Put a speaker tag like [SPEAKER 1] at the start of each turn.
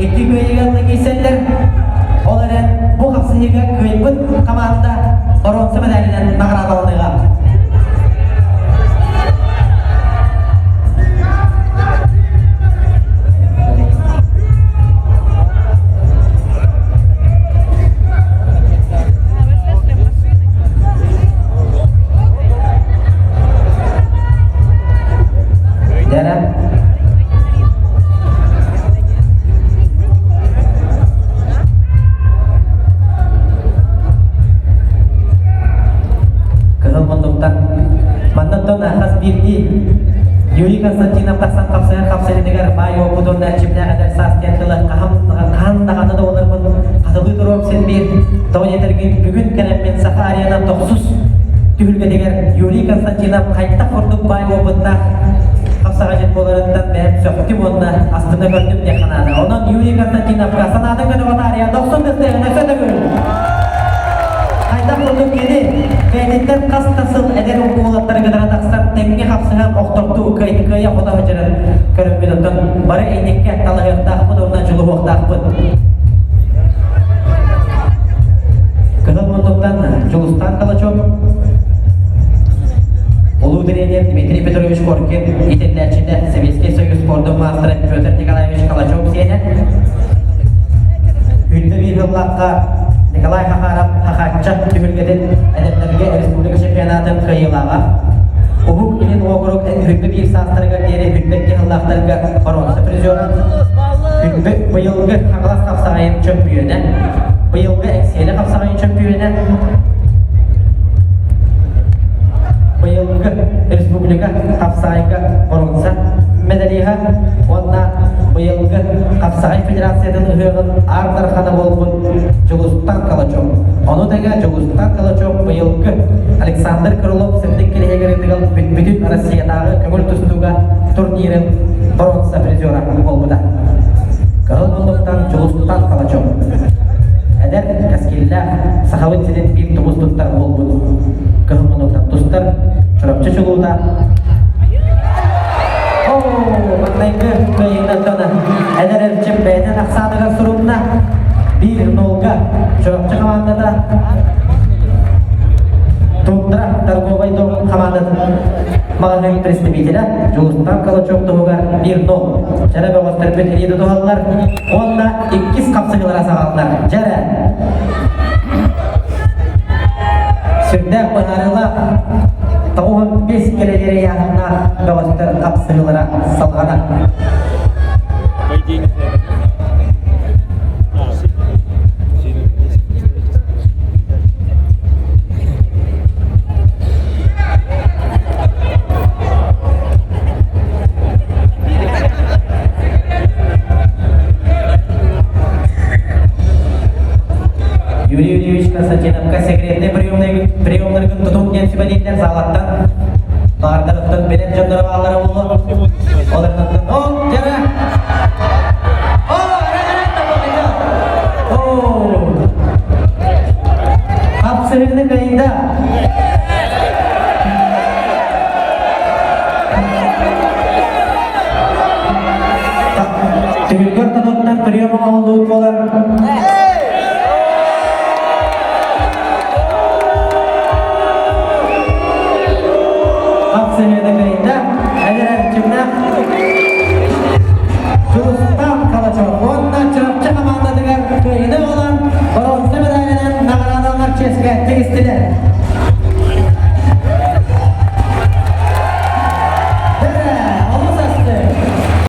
[SPEAKER 1] Икки кыайыыга киирсэллэр. Ол эрэн бу хапсыһыыга кыайбыт хамаанда боруонса мэдээлинэн наҕараадаланыаҕа. Дэрэ. Кыһыл муннуктан маннаттан хас биирдии Юрий Константинов тахсан хапсайар хапсайытыгар баай уопутун эрчимнээх эдэр саас диэн тылы хаһан даҕаны да олорбун хатылыы туруом син биир тоҕо диэтэргин бүгүн кэлэммин Саха Арена тохсус түһүлгэтигэр Юрий Константинов хайдах курдук баай уопуттаах хапсаҕайдьыт буоларыттан бэйэм сөхтүм уонна астына көрдүм диэн санаата. Онон Юрий Константиновка санаатын көтөҕө таарыйа дохсун тыстыаҕына сөтөгүл! Хайдах курдук кини бэйэтиттэн хас да сыл эдэр уолаттары кытары тахсан тэҥҥэ хапсыһан охтортуу кыайа хото сылдьарын көрөммүт оттон бары инниккэ талаһыахтаахпыт уонна дьулуһуохтаахпыт. Кыһыл муннуктан Дьулустаан Калачев, улуу тренер Дмитрий Петрович Коркин итиллээччитэ Советский Союз спордун маастара Петр Николаевич Калачев сиэнэ, Күндү биир сыллаахха Николай Хахаров Хахачча түһүлгэтин эдэрдэргэ республика чемпионатын кыайыылааҕа, Уһук Илин уокурук үрдү биир саастарыгар диэри бүппэккэ сыллаахтарга боруонса призера, Күндү быйылгы Хаҥалас хапсаҕайын чөмпүйүөнэ, быйылгы Эҥсиэли хапсаҕайын чөмпүйүөнэ, быйылгы республика хапсаҕайга боруонса медалиһа уонна быйылгы хапсаҕай федерациятын ыһыаҕын аар дархана буолбут Дьулустан Калачев. Ону тэҥэ Дьулустан Калачев быйылгы Александр Крылов сырдык кириһигэр ытыгал бүтүн Россиятааҕы көҥүл тустууга турнирын боруонса призера буолбута. Кыһыл муннуктан Дьулустан Калачев. Эдэр кэскиллээх Сахабыт сирин биир тумус туттар буолбут кыһыл муннуктан тустар Чурапчы чулуута Маҥнайгы кыайыыттан эдэр эрчим бэйэтин ахсааныгар сурунна. Биир нолга Чурапчы хамаандата Тундра торговай дом хамаандатын маҕаһыын представителэ Дьулустан Калачев туһугар 1-0. Дьэрэ бөҕөстөрбүт илии тутуһаллар уонна иккис хапсыһыылара саҕаланар. Дьэрэ! Сүрдээх быһаарыылаах 95 кэлэлиэр ыйааһыннаах бөҕөстөр хапсыһыылара салҕанар. Юрий Юрьевич Константиновка секретный приемнаргын тутуҥ диэн сүбэлииллэр саалаттан баардарыттан билэр дьонноро бааллара буолуо. Олорнуттан о, дьара! О, О! Хапсыһыыны кыайда! Түһүлгэр тонуттан прием оҥоһуллубут буолан Хапсыһыыны кыайда эдэр эрчимнээх Дьулустаан Калачев уонна Чурапчы хамаандатыгар кыайыыны ылан боруонса медалынан наҕараадаланар чиэскэ тигистилэр.